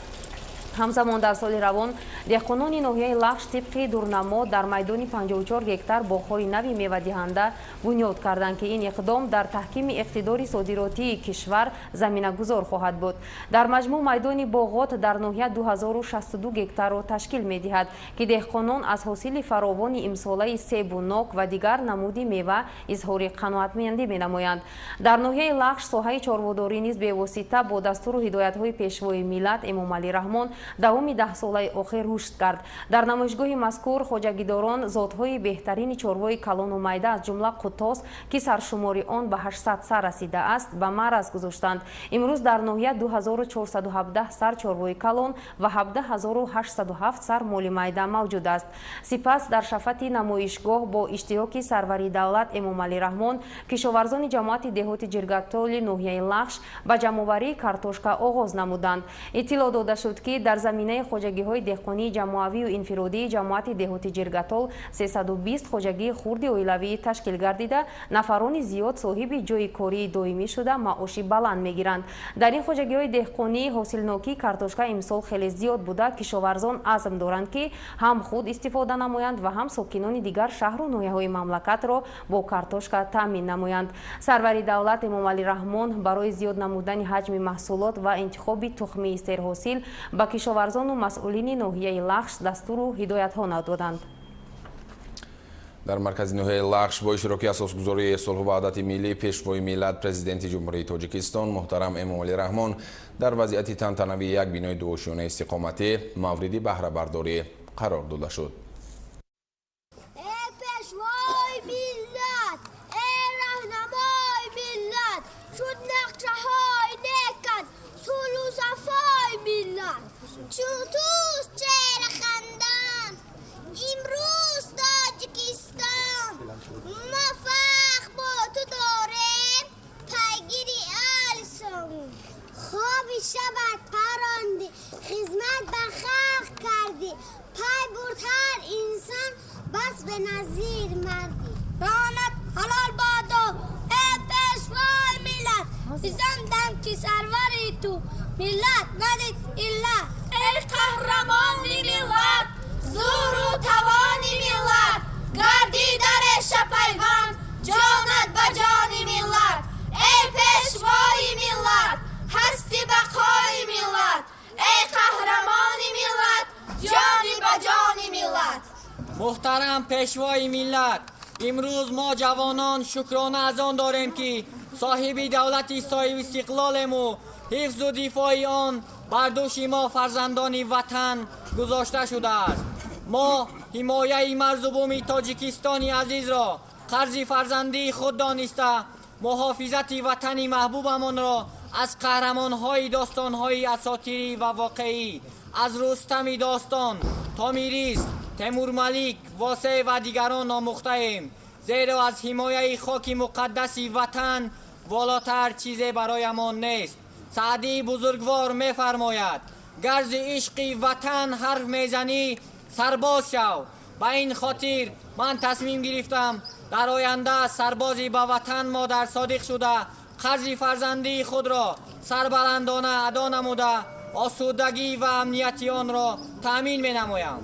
Ҳамзамон дар соли равон деҳқонони ноҳияи Лахш тибқи дурнамо дар майдони 54 гектар боғҳои нави мевадиҳанда бунёд карданд, ки ин иқдом дар таҳкими иқтидори содиротии кишвар заминагузор хоҳад буд. Дар маҷмӯъ майдони боғот дар ноҳия 2062 гектарро ташкил медиҳад, ки деҳқонон аз ҳосили фаровони имсолаи себу нок ва дигар намуди мева изҳори қаноатмандӣ менамоянд. Дар ноҳияи Лахш соҳаи чорводорӣ низ бевосита бо дастуру ҳидоятҳои пешвои миллат Эмомалӣ Раҳмон давоми 10 солаи охир рушд кард. Дар намоишгоҳи мазкур хоҷагидорон зотҳои беҳтарини чорвои калону майда, аз ҷумла қутос, ки саршумори он ба 800 сар расидааст, ба маъраз гузоштанд. Имрӯз дар ноҳия 2417 сар чорвои калон ва 17807 сар моли майда мавҷуд аст. Сипас дар шафати намоишгоҳ бо иштироки сарвари давлат Эмомалӣ Раҳмон кишоварзони ҷамоати деҳоти Ҷиргатоли ноҳияи Лахш ба ҷамъоварии картошка оғоз намуданд. Иттилоъ дода шуд, ки дар заминаи хоҷагиҳои деҳқонии ҷамоавию инфиродии ҷамоати деҳоти Ҷиргатол 320 хоҷагии хурди оилавӣ ташкил гардида, нафарони зиёд соҳиби ҷойи кории доимӣ шуда, маоши баланд мегиранд. Дар ин хоҷагиҳои деҳқонӣ ҳосилнокии картошка имсол хеле зиёд буда, кишоварзон азм доранд, ки ҳам худ истифода намоянд ва ҳам сокинони дигар шаҳру ноҳияҳои мамлакатро бо картошка таъмин намоянд. Сарвари давлат Эмомалӣ Раҳмон барои зиёд намудани ҳаҷми маҳсулот ва интихоби тухмии серҳосил ба кишоварзону масъулини ноҳияи Лахш дастуру ҳидоятҳо доданд. Дар маркази ноҳияи Лахш бо иштироки асосгузори сулҳу ваҳдати миллӣ, пешвои миллат, президенти Ҷумҳурии Тоҷикистон муҳтарам Эмомалӣ Раҳмон дар вазъияти тантанавӣ як бинои дуошёнаи истиқоматӣ мавриди баҳрабардорӣ қарор дода шуд. Эй пешвои миллат, эй раҳнамои миллат, шуд нақшаҳои некат сулҳу сафои миллат. Чун туст чеҳра хандан имрӯз Тоҷикистон, мо фахр бо ту дорем, пайгири алсомон. Хоби шабат парондӣ, хизмат ба халқ кардӣ, пай бурд ҳар инсон бас беназир мардӣ. Ҷонат ҳалол бодо, эй пешвои миллат, бизандам ки сарвари ту миллат надид иллат. Эй қаҳрамони миллат, зӯру тавони миллат, гардӣ дар реша пайванд ҷонат ба ҷони миллат. Эй пешвои миллат, ҳасти бақои миллат, эй қаҳрамони миллат, ҷони ба ҷони миллат. Муҳтарам пешвои миллат, имрӯз мо ҷавонон шукрона аз он дорем, ки соҳиби давлати соҳибистиқлолему ҳифзу дифои он бар дӯши мо фарзандони ватан гузошта шудааст. Мо ҳимояи марзу буми Тоҷикистони азизро қарзи фарзандии худ дониста, муҳофизати ватани маҳбубамонро аз қаҳрамонҳои достонҳои асотирӣ ва воқеӣ, аз Рустами достон, Томирис, Темурмалик, Восеъ ва дигарон омӯхтаем, зеро аз ҳимояи хоки муқаддаси ватан волотар чизе бароямон нест. Саъдии бузургвор мефармояд: Гарзи ишқи ватан ҳарф мезанӣ, сарбоз шав. Ба ин хотир ман тасмим гирифтам дар оянда сарбози ба ватан модар содиқ шуда, қарзи фарзандии худро сарбаландона адо намуда, осудагӣ ва амнияти онро таъмин менамоям.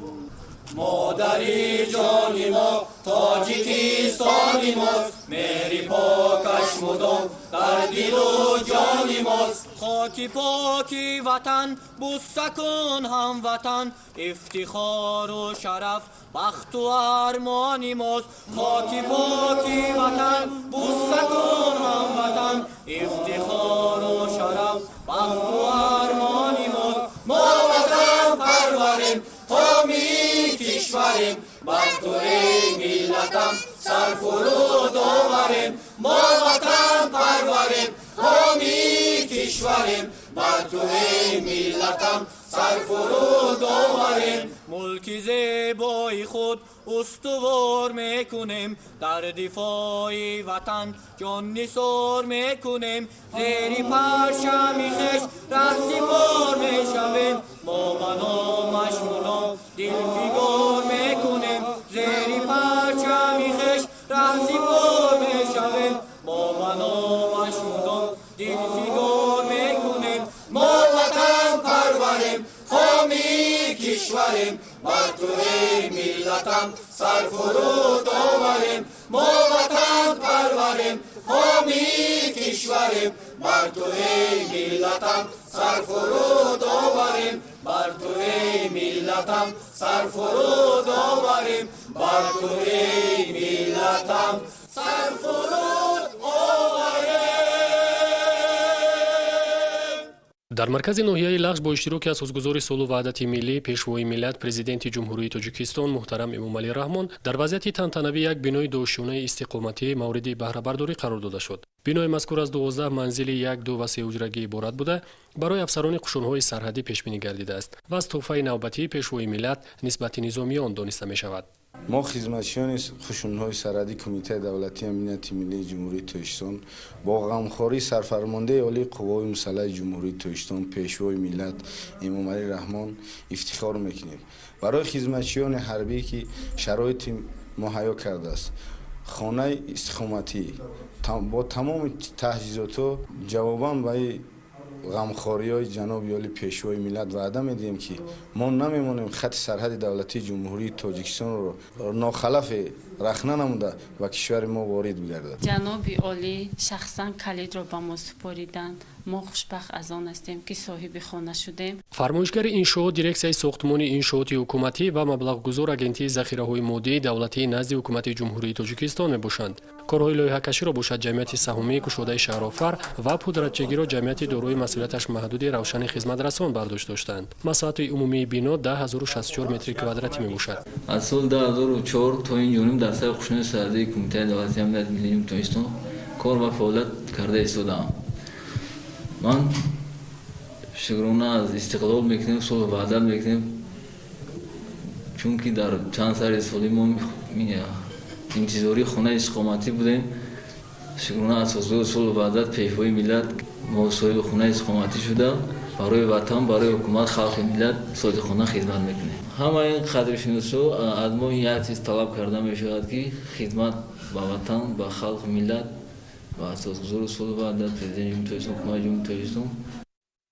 Модари ҷони мо Тоҷикистони мост, меҳри покаш мудом дар дилу ҷони мост. Хоки поки ватан бӯса кун ҳамватан, ифтихору шараф бахту армони мост. Хоки поки ватан бӯса кун ҳамватан, ифтихору шараф бахту армони мост. Мо ватан парварем, ҳомии кишварем, бар ту эй миллатам сарфуруд оварем. Мо ватан парварем, ҳомии кишварем, бар ту эй миллатам сарфуруд оварем. Мулки зебои худ устувор мекунем, дар дифои ватан ҷон нисор мекунем. Зери парчами хеш раҳсипор мешавем, мо ба номаш мудом дилфигор мекунем. Зери парчами хеш раҳсипор мешавем, мо ба номаш мудом дилфигор мекунем. Мо ватан парварем, ҳомии кишварем, бар ту эй миллатам сарфуруд оварем. Мо ватан парварем, ҳомии кишварем, бар ту эй миллатам сарфуруд оварем. Бар ту эй миллатам сарфуруд оварем, бар ту эй миллатам сарфуруд оварем. Дар маркази ноҳияи Лахш бо иштироки асосгузори сулҳу ваҳдати миллӣ, Пешвои миллат, Президенти Ҷумҳурии Тоҷикистон муҳтарам Эмомалӣ Раҳмон дар вазъияти тантанавӣ як бинои доошёнаи истиқоматӣ мавриди баҳрабардорӣ қарор дода шуд. Бинои мазкур аз 12 манзили 1, 2 ва 3 ҳуҷрагӣ иборат буда, барои афсарони қушунҳои сарҳадӣ пешбинӣ гардидааст ва аз тӯҳфаи навбатии Пешвои миллат нисбати низомиён дониста мешавад. Мо хизматчиёни қушунҳои сарҳадии Кумитаи давлатии амнияти миллии Ҷумҳурии Тоҷикистон бо ғамхории сарфармондаи олии қувваҳои мусаллаҳи Ҷумҳурии Тоҷикистон, Пешвои миллат Эмомалӣ Раҳмон ифтихор мекунем. Барои хизматчиёни ҳарбӣ, ки шароити муҳайё кардааст, хонаи истиқоматӣ бо тамоми таҷҳизотҳо, ҷавобан ба ғамхориҳои ҷаноби олӣ Пешвои миллат ваъда медиҳем, ки мо намемонем хати сарҳади давлатии Ҷумҳурии Тоҷикистонро нохалафе рахна намуда ба кишвари мо ворид бигардад. Ҷаноби олӣ шахсан калидро ба мо супориданд. Мо хушбахт аз он ҳастем, ки соҳиби хона шудем. Фармоишгари иншоот дирексияи сохтмони иншооти ҳукуматӣ ва маблағгузор Агентии захираҳои моддии давлатии назди Ҳукумати Ҷумҳурии Тоҷикистон мебошанд. Корҳои лоиҳакаширо бошад ҷамъияти саҳомии кушодаи Шаҳрофар ва пудратчигиро ҷамъияти дорои масъулияташ маҳдуди Равшани хизматрасон бардошт доштанд. Масоҳати умумии бино 10064 метри квадратӣ мебошад. Аз соли 2004 то ин ҷониб дар сари қушуни сарҳадии Кумитаи давлатии амнияти миллии Тоҷикистон кор ва фаъолият карда истодаам. Ман шукрона аз истиқлол мекунем, сулҳу ваҳдат мекунем, чунки дар чанд сари соли мо интизории хонаи истиқоматӣ будем. Шукрона аз ҳузури сулҳу ваҳдат, Пешвои миллат, мо соҳиби хонаи истиқоматӣ шуда, барои ватан, барои ҳукумат, халқи миллат содиқона хизмат мекунем. Ҳамаи ин қадршиносо аз мо як чиз талаб карда мешавад, ки хизмат ба ватан, ба халқи миллат ва асосгузори сулҳу ваҳдат, Президенти Ҷумҳурии Тоҷикистон, Ҳукумати Ҷумҳурии Тоҷикистон.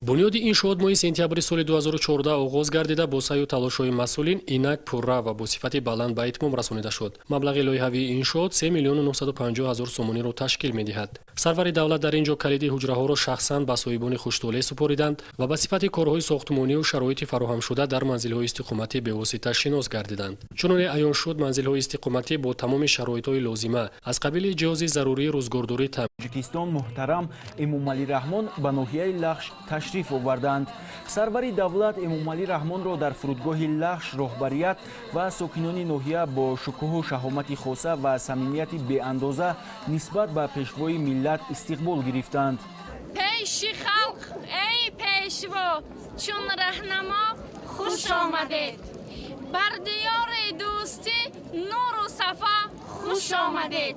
Бунёди иншоот моҳи сентябри соли 2014 оғоз гардида, бо саъю талошҳои масъулин инак пурра ва бо сифати баланд ба итмом расонида шуд. Маблағи лоиҳавии иншоот 3 950 000 сомониро ташкил медиҳад. Сарвари давлат дар ин ҷо калиди ҳуҷраҳоро шахсан ба соҳибони хуштолеъ супориданд ва ба сифати корҳои сохтмонию шароити фароҳамшуда дар манзилҳои истиқоматӣ бевосита шинос гардиданд. Чуноне аён шуд, манзилҳои истиқоматӣ бо тамоми шароитҳои лозима аз қабили ҷиҳози зарурии рӯзгордорӣ Тоҷикистон муҳтарам Эмомалӣ Раҳмон ба ноҳияи Лахш ташриф оварданд. Сарвари давлат Эмомалӣ Раҳмонро дар фурудгоҳи Лахш роҳбарият ва сокинони ноҳия бо шукӯҳу шаҳомати хоса ва самимияти беандоза нисбат ба пешвои миллат истиқбол гирифтанд. Пеши халқ, эй пешво, чун раҳнамо хуш омадед. Бар диёри дӯстӣ нуру сафо хуш омадед.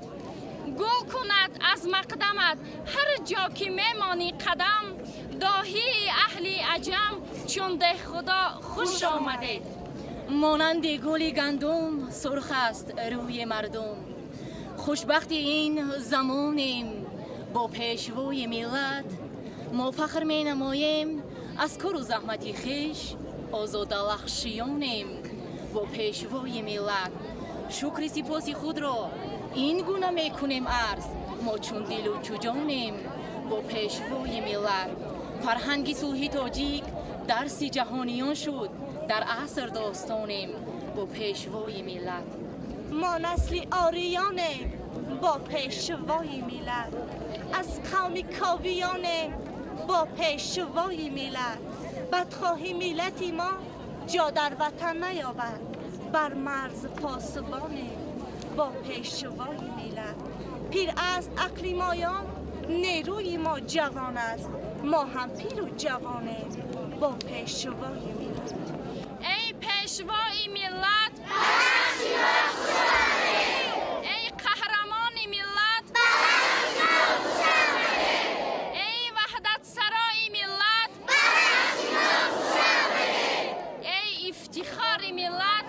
Гул кунад аз мақдамат ҳар ҷо ки мемонӣ қадам, доҳии аҳли аҷам чун деҳхудо хуш омадед. Монанди гули гандум сурх аст рӯи мардум. Хушбахти ин замонем бо пешвои миллат. Мо фахр менамоем аз кору заҳмати хеш, озодалахшиёнем бо пешвои миллат. Шукри сипоси худро ин гуна мекунем арз, мо чун дилу чуҷонем бо пешвои миллат. Фарҳанги сулҳи тоҷик дарси ҷаҳониён шуд, дар аср достонем бо пешвои миллат. Мо насли ориёнем бо пешвои миллат, аз қавми ковиёнем бо пешвои миллат. Бадхоҳи миллати мо ҷо дар ватан наёбад, бар марз посбонем бо пешвои миллат. Пир аст ақли моён, нерӯи мо ҷавон аст, мо ҳам пиру ҷавонем бо пешвои миллат. Эй пешвои миллат, эй қаҳрамони миллат, эй ваҳдатсарои миллат, эй ифтихори миллат.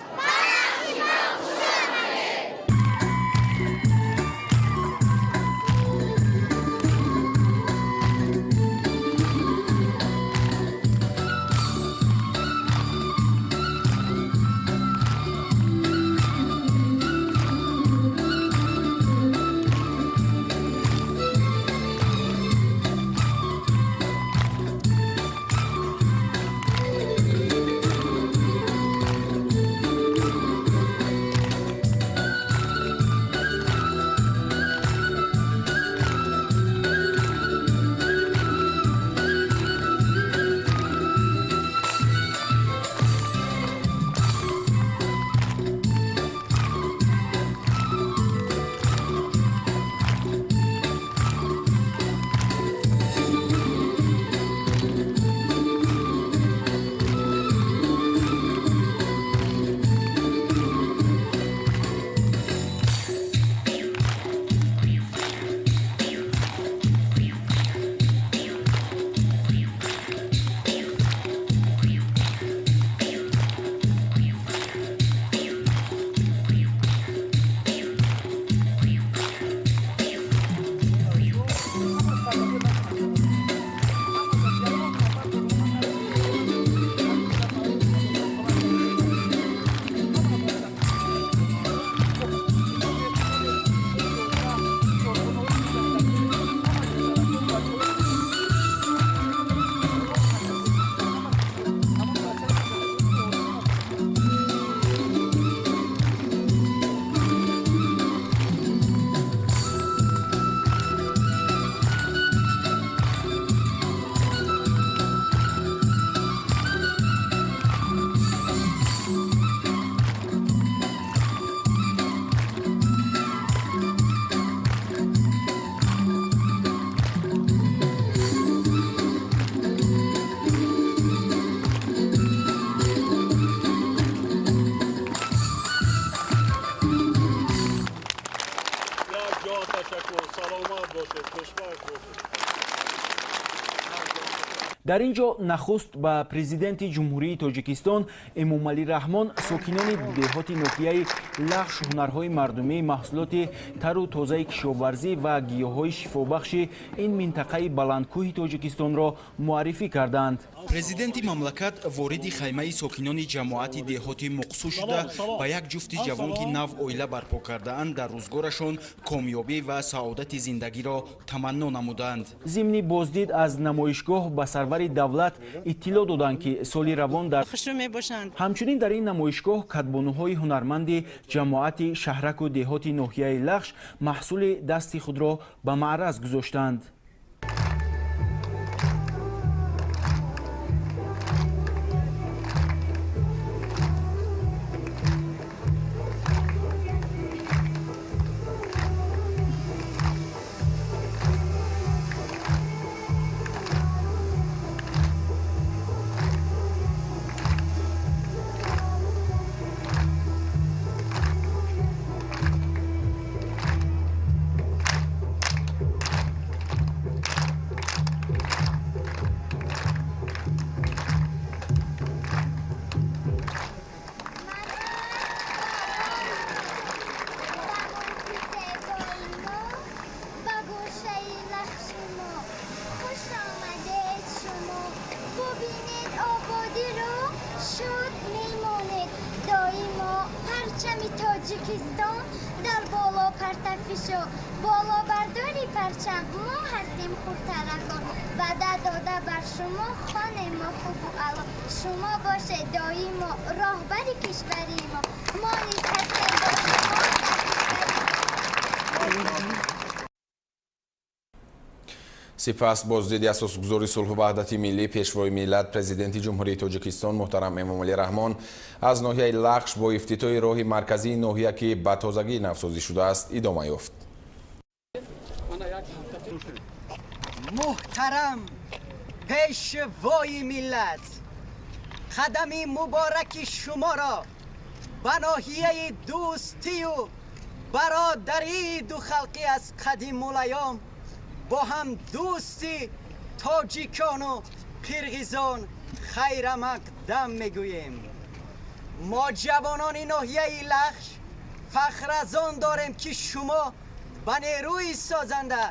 Дар ин ҷо нахуст ба президенти Ҷумҳурии Тоҷикистон Эмомалӣ Раҳмон сокинони деҳоти ноҳияи Лахш ҳунарҳои мардумӣ, маҳсулоти тару тозаи кишоварзӣ ва гиёҳҳои шифобахши ин минтақаи баландкӯҳи Тоҷикистонро муаррифӣ карданд. Президенти мамлакат вориди хаймаи сокинони ҷамоати деҳоти Муқсу шуда, ба як ҷуфти ҷавон, ки нав оила барпо кардаанд, дар рӯзгорашон комёбӣ ва саодати зиндагиро таманно намуданд. Зимни боздид аз намоишгоҳ ба сарвари давлат иттилоъ доданд, ки соли равон дар ҳамчунин дар ин намоишгоҳ кадбонуҳои ҳунарманди ҷамоати шаҳраку деҳоти ноҳияи Лахш маҳсули дасти худро ба маъраз гузоштанд. шод мемонед доимо. Парчами Тоҷикистон дар боло партафишо, болобардори парчам мо ҳастем хурдтаракон. Ваъда дода бар шумо хонем мо хубу аъло, шумо бошед доимо роҳбари кишвари мо. Мо низ ҳастем бо шумо дар кишвари. Сипас боздиди асосгузори сулҳу ваҳдати миллӣ, Пешвои миллат, Президенти Ҷумҳурии Тоҷикистон муҳтарам Эмомалӣ Раҳмон аз ноҳияи Лахш бо ифтитоҳи роҳи марказии ноҳия, ки ба тозагӣ навсозӣ шудааст, идома ёфт. Муҳтарам Пешвои миллат, қадами мубораки шуморо ба ноҳияи дӯстию бародарии духалқӣ аз қадимулайём бо ҳам дӯсти тоҷикону қирғизон хайрамақдам мегӯем. Мо ҷавонони ноҳияи Лахш фахр аз он дорем, ки шумо ба нерӯи созанда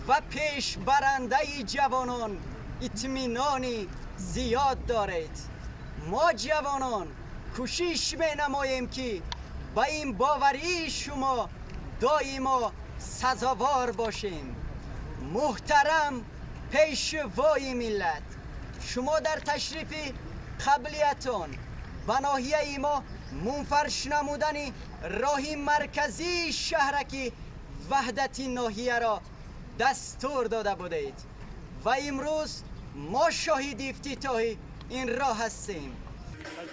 ва пешбарандаи ҷавонон итминони зиёд доред. Мо ҷавонон кӯшиш менамоем, ки ба ин боварии шумо доимо сазовор бошем. Муҳтарам Пешвои миллат, шумо дар ташрифи қаблиятон ба ноҳияи мо мунфарш намудани роҳи марказии шаҳраки ваҳдати ноҳияро дастур дода будед ва имрӯз мо шоҳиди ифтитоҳи ин роҳ ҳастем.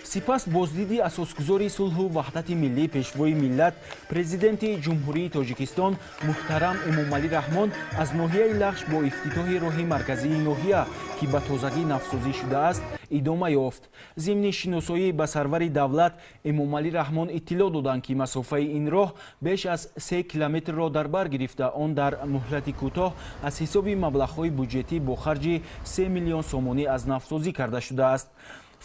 Сипас боздиди асосгузори сулҳу ваҳдати миллӣ, Пешвои миллат, Президенти Ҷумҳурии Тоҷикистон муҳтарам Эмомалӣ Раҳмон аз ноҳияи Лахш бо ифтитоҳи роҳи марказии ноҳия, ки ба тозагӣ навсозӣ шудааст, идома ёфт. Зимни шиносоӣ ба сарвари давлат Эмомалӣ Раҳмон иттилоъ доданд, ки масофаи ин роҳ беш аз 3 километрро дар бар гирифта, он дар муҳлати кӯтоҳ аз ҳисоби маблағҳои буҷетӣ бо харҷи 3 миллион сомонӣ аз навсозӣ карда шудааст.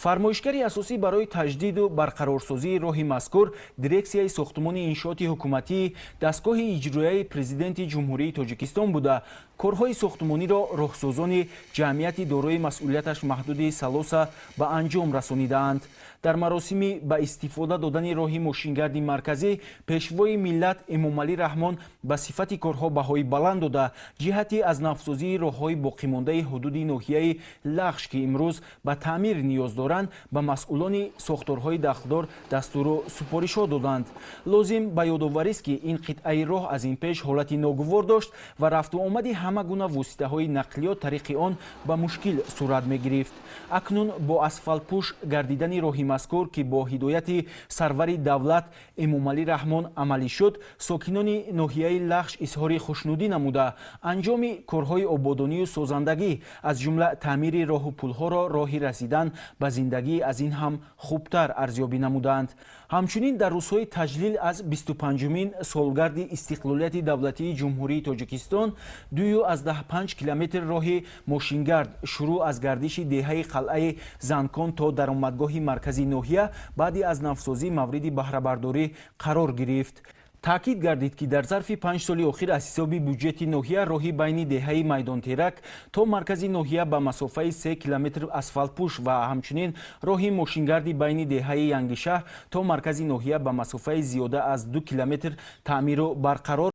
Фармоишгари асосӣ барои таҷдиду барқарорсозии роҳи мазкур дирексияи сохтумони иншооти ҳукуматии дастгоҳи иҷроияи Президенти Ҷумҳурии Тоҷикистон буда, корҳои сохтумониро роҳсозони ҷамъияти дорои масъулияташ маҳдуди Салоса ба анҷом расонидаанд. Дар маросими ба истифода додани роҳи мошингарди марказӣ Пешвои миллат Эмомалӣ Раҳмон ба сифати корҳо баҳои баланд дода, ҷиҳати аз навсозии роҳҳои боқимондаи ҳудуди ноҳияи Лахш, ки имрӯз ба таъмир ниёз доранд, ба масъулони сохторҳои дахлдор дастуру супоришҳо доданд. Лозим ба ёдоварист, ки ин қитъаи роҳ аз ин пеш ҳолати ногувор дошт ва рафту омади ҳама гуна воситаҳои нақлиёт тариқи он ба мушкил сурат мегирифт. Акнун бо асфалтпӯш гардидани роҳи мазкур, ки бо ҳидояти сарвари давлат Эмомалӣ Раҳмон амалӣ шуд, сокинони ноҳияи Лахш изҳори хушнудӣ намуда, анҷоми корҳои ободонию созандагӣ, аз ҷумла таъмири роҳу пулҳоро роҳи расидан ба зиндагӣ аз ин ҳам хубтар арзёбӣ намуданд. Ҳамчунин дар рӯзҳои таҷлил аз 25-умин солгарди истиқлолияти давлатии Ҷумҳурии Тоҷикистон 2,5 километр роҳи мошингард шурӯъ аз гардиши деҳаи қалъаи Занкон то даромадгоҳи маркази ноҳия баъди аз навсозӣ мавриди баҳрабардорӣ қарор гирифт. Таъкид гардид, ки дар зарфи 5 соли охир аз ҳисоби буҷети ноҳия роҳи байни деҳаи Майдонтерак то маркази ноҳия ба масофаи 3 километр асфалтпӯш ва ҳамчунин роҳи мошингарди байни деҳаи Янгишаҳр то маркази ноҳия ба масофаи зиёда аз 2 километр таъмиру барқарор